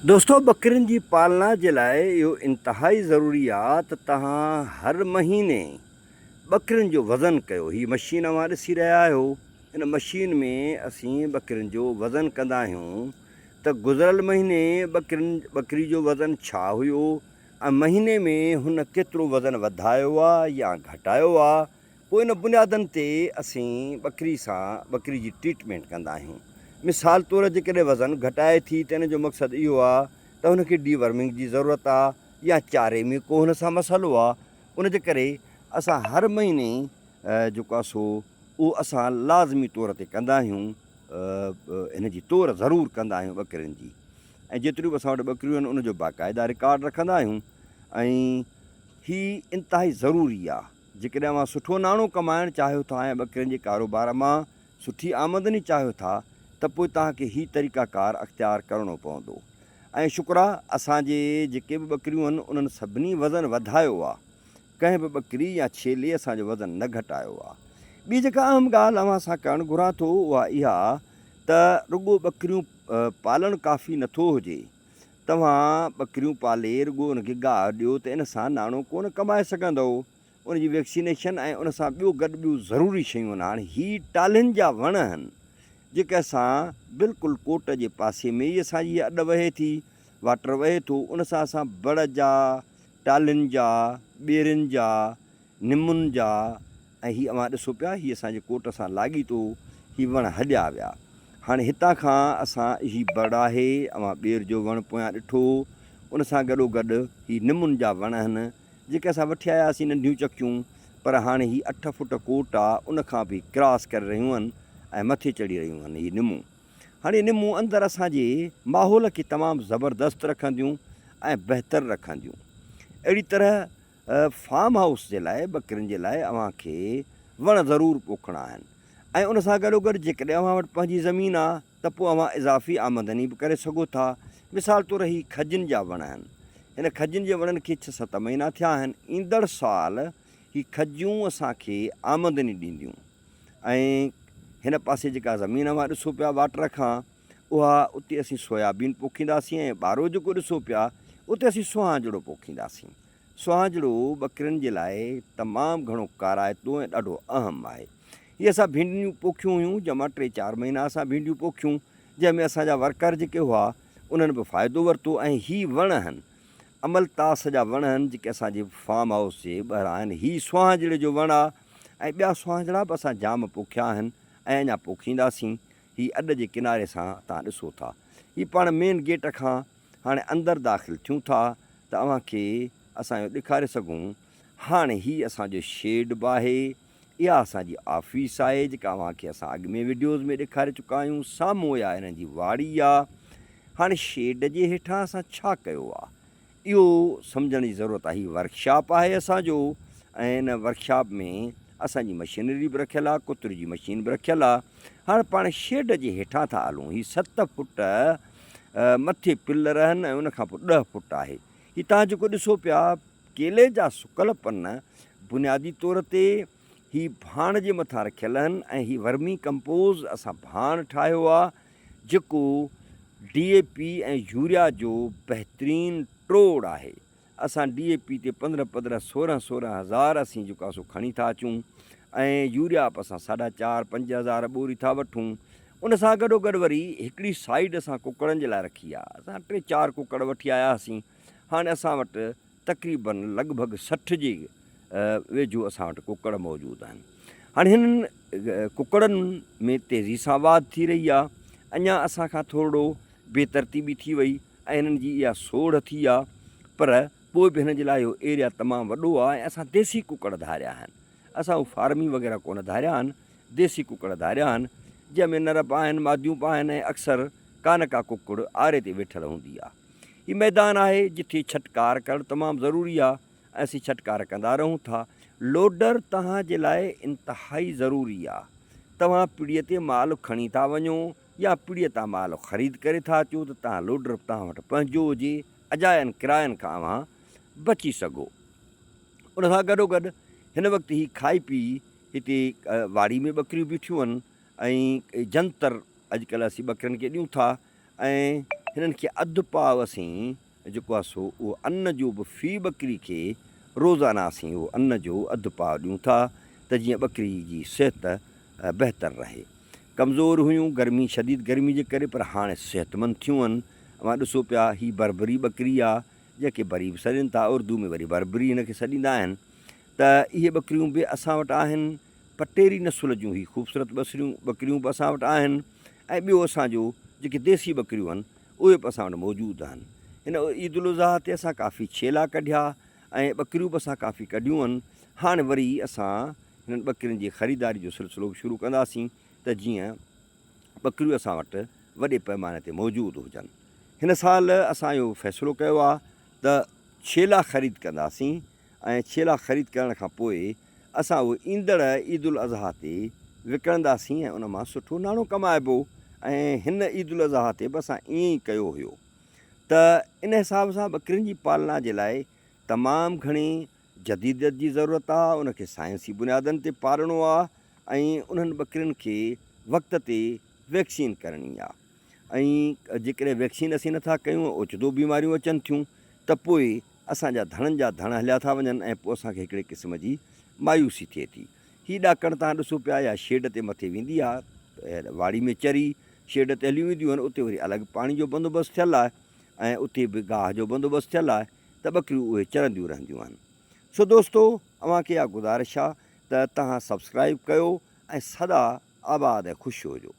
دوستو ٻڪرين جي پالنا جي لاء اهو انتهائي ضروري آ ته توهان هر مهيني ٻڪرين جو وزن ڪيو. هي مشين اوهان ڏسي رهيا آهيو ان مشين ۾ اسين ٻڪرين جو وزن ڪندا آهيون ته گذريل مهيني ٻڪرين ٻڪري جو وزن ڇا هيو ۽ مهيني ۾ هن ڪيترو وزن وڌايو آ يا گهٽايو آ پوء ان بنيادن تي اسين ٻڪري سان ٻڪري جي ٽريٽمينٽ ڪندا آهيون. مثال طور جيڪڏهن وزن گهٽائي ٿي ته ان جو مقصد اهو آهي ته هن کي ڊي ورمنگ جي ضرورت آهي يا چاري ۾ ڪو هن سان مسئلو آهي ان جي ڪري اسان هر مهيني جيڪو آهي سو اهو اسان لازمي طور تي ڪندا آهيون هن جي تور ضرور ڪندا آهيون ٻڪرين جي ۽ جيتريون به اسان وٽ ٻڪريون آهن ان جو باقاعده رڪارڊ رکندا آهيون ۽ هي انتهائي ضروري آهي. جيڪڏهن اوهان سٺو ناڻو ڪمائڻ چاهيو ٿا ۽ ٻڪرين جي ڪاروبار مان سٺي آمدني چاهيو ٿا ته پوء توهان کي هي طريقه ڪار اختيار ڪرڻو پوندو. ۽ شڪر آ اسان جي جيڪي به ٻڪريون هن انهن سڀني وزن وڌايو آ. ڪنهن به ٻڪري يا ڇيلي اسان جو وزن نه گهٽايو آ. ٻي جيڪا اهم ڳالهه اوهان سان ڪرڻ گهران ٿو اها اها ته رڳو ٻڪريون پالڻ ڪافي نٿو هجي. توهان ٻڪريون پالي رڳو ان کي گاهه ڏيو ته ان سان ناڻو ڪونه ڪمائي سگهندؤ. ان جي ويڪسينيشن ۽ ان سان ٻيو گڏ ٻيون ضروري شيون آهن. هاڻي هي ٽالهين جا وڻ آهن جيڪي اسان بلڪل ڪوٽ جي پاسي ۾ ئي اسان جي هيء اڏ وهي ٿي، واٽر وهي ٿو، ان سان اسان بڙ جا، ٽالهين جا، ٻيرين جا، نمن جا ۽ هي اوهان ڏسو پيا هي اسان جي ڪوٽ سان لاڳيتو هي وڻ هليا ويا. هاڻي هتان کان اسان هي بڙ آهي، اوهان ٻير جو وڻ پويان ڏٺو، ان سان گڏو گڏ هي نمن جا وڻ آهن، جيڪي اسان وٺي آياسين ننڍيون چڪيون، پر هاڻي هي اٺ فوٽ ڪوٽ آ، ان کان به ڪراس ڪري رهيون آهن ۽ مٿي چڙهي رهيون آهن هي نمون. هاڻي نمون اندر اسان جي ماحول کي تمام زبردست رکنديون ۽ بهتر رکنديون. اهڙي طرح فارم هائوس جي لاء ٻڪرين جي لاء اوهان کي وڻ ضرور پوکڻا آهن ۽ ان سان گڏوگڏ جيڪڏهن اوهان وٽ پنهنجي زمين آ ته پوء اوهان اضافي آمدني به ڪري سگهو ٿا. مثال طور هي کجين جا وڻ آهن. هن کجين جي وڻن کي ڇهه ست مهينا ٿيا آهن. ايندڙ سال هي کجيون اسان کي آمدني ڏينديون ۽ هن پاسي جيڪا زمين اوهان ڏسو پيا واٽر کان اها اتي اسين سويابين پوکينداسين ۽ ٻارو جيڪو ڏسو پيا اتي اسين سهانجڙو پوکينداسين. سهانجڙو ٻڪرين جي لاء تمام گهڻو ڪارائتو ۽ ڏاڍو اهم آهي. هي اسان ڀينڊيون پوکيون هيون جنهن مان ٽي چار مهينا اسان ڀينڊيون پوکيون جنهن ۾ اسان جا ورڪر جيڪي هئا انهن به فائدو ورتو ۽ هي وڻ آهن املتاس جا وڻ آهن جيڪي اسان جي فارم هائوس جي ٻاهران آهن. هي سهانجڙي جو وڻ آهي ۽ ٻيا سهانجڙا به اسان جام پوکيا آهن ۽ اڃا پوکينداسين. هي اڏ جي ڪناري سان توهان ڏسو ٿا. هي پاڻ مين گيٽ کان هاڻي اندر داخل ٿيون ٿا ته اوهان کي اسان اهو ڏيکاري سگهون. هاڻي هي اسان جو شيڊ به آهي. اها اسان جي آفيس آهي جيڪا اوهان کي اسان اڳ ۾ وڊيوز ۾ ڏيکاري چڪا آهيون. سامهون اها هنن جي واڙي آ. هاڻي شيڊ جي هيٺان اسان ڇا ڪيو آ. اهو سمجهڻ جي ضرورت آهي. هي ورڪشاپ آهي اسان جو ۽ ان ورڪشاپ ۾ اسان جي مشينري به رکيل آهي، ڪتر جي مشين به رکيل آهي. هاڻ پاڻ شيڊ جي هيٺان ٿا هلون. هي ست فوٽ مٿي پلر آهن ۽ ان کان پوء ڏهه فوٽ آهي. هي توهان جيڪو ڏسو پيا ڪيلي جا سڪل پن بنيادي طور تي هي ڀاڻ جي مٿان رکيل آهن ۽ هي ورمي ڪمپوز اسان ڀاڻ ٺاهيو آهي. جيڪو ڊي اي پي ۽ يوريا جو بهترين ٽوڙ آهي. اسان ڊي اي پي تي پندرهن پندرهن سورهن سورهن هزار اسين جيڪو آهي سو کڻي ٿا اچون ۽ يوريا به اسان ساڍا چار پنج هزار ٻوري ٿا وٺون. ان سان گڏو گڏ وري هڪڙي سائيڊ اسان ڪڪڙن جي لاء رکي آهي. اسان ٽي چار ڪڪڙ وٺي آيا هئاسين. هاڻي اسان وٽ تقريبن لڳ ڀڳ 60 جي ويجهو اسان وٽ ڪڪڙ موجود آهن. هاڻي هنن ڪڪڙن ۾ تيزي سان واڌ ٿي رهي آهي. اڃا اسان کان ٿورڙو بي ترتيبي ٿي وئي ۽ هنن جي اها سوڙهه ٿي آهي پر پوء به هنن جي لاء اهو ايريا تمام وڏو آهي ۽ اسان ديسي ڪڪڙ ڌاريا آهن. اسان هو فارمي وغيره ڪونه ڌاريا آهن، ديسي ڪڪڙ ڌاريا آهن، جنهن ۾ نر به آهن، ماديون به آهن ۽ اڪثر ڪا نه ڪا ڪڪڙ آري تي ويٺل هوندي آهي. هي ميدان آهي جٿي ڇٽڪار ڪرڻ تمام ضروري آ ۽ اسين ڇٽڪار ڪندا رهون ٿا. لوڊر توهان جي لاء انتهائي ضروري آ. توهان پڙيء تي مال کڻي ٿا وڃو يا پڙيء تان مال خريد ڪري ٿا اچو ته توهان لوڊر توهان وٽ پنهنجو هجي اجاين ڪراين کان اوهان بچي سگهو. ان سان گڏوگڏ هن وقت هي کائي پي هتي واڙي ۾ ٻڪريون بيٺيون آهن ۽ جنتر اڄڪلهه اسين ٻڪرين کي ڏيون ٿا ۽. هنن کي اڌ پاء اسين جيڪو آهي سو اهو ان جو به في ٻڪري کي روزانه اسين اهو ان جو اڌ پاء ڏيون ٿا ته جيئن ٻڪري جي صحت بهتر رهي. ڪمزور هيون گرمي شديد گرمي جي ڪري پر هاڻي صحتمند ٿيون آهن. اوهان ڏسو پيا هي بربري ٻڪري آ جنهن کي بري به سڏين ٿا اردو ۾ وري بربري هن کي سڏيندا آهن ته اهي ٻڪريون به اسان وٽ آهن. پٽيري نسل جون هي خوبصورت ٻسريون ٻڪريون به اسان وٽ آهن ۽ ٻيو اسان جو جيڪي ديسي ٻڪريون آهن اهي به اسان وٽ موجود آهن. هن عيد الاضحيٰ تي اسان ڪافي ڇيلا ڪڍيا ۽ ٻڪريون به اسان ڪافي ڪڍيون آهن. هاڻ وري اسان هنن ٻڪرين جي خريداري جو سلسلو به شروع ڪنداسين ته جيئن ٻڪريون اسان وٽ وڏي پئماني تي موجود هجن. هن سال اسان اهو فيصلو ڪيو آهي ته ڇيلا خريد ڪنداسين ۽ ڇيلا خريد ڪرڻ کان پوء اسان اهي ايندڙ عيد الاضحيٰ تي وڪڻنداسين ۽ ان مان سٺو ناڻو ڪمائبو ۽ هن عيد الاضحيٰ تي به اسان ائين ئي ڪيو هيو ته ان حساب سان ٻڪرين جي پالنا جي لاء تمام گهڻي جديديت جي ضرورت آ ان کي سائنسي بنيادن تي پالڻو آ ۽ انهن ٻڪرين کي وقت تي ويڪسين ڪرڻي آ ۽ جيڪڏهن ويڪسين اسين نٿا ڪيون ۽ اوچتو بيماريون اچن ٿيون ته پوء اسان جا ڌڻن جا ڌڻ هليا ٿا وڃن ۽ پوء اسان کي هڪڙي قسم جي مايوسي ٿئي ٿي. هي ڏاڪڻ تان ڏسو پيا يا شيڊ تي مٿي ويندي آ، واڙي ۾ چري شيڊ تي هليون وينديون آهن، اتي وري الڳ پاڻي جو بندوبست ٿيل آهي ۽ اتي به گاهه جو بندوبست ٿيل آهي ته ٻڪريون اهي چرنديون رهنديون آهن. سو دوستو اوهان کي اها گذارش آ ته توهان سبسڪرائيب ڪيو ۽ سدا آباد ۽ خوش هجو.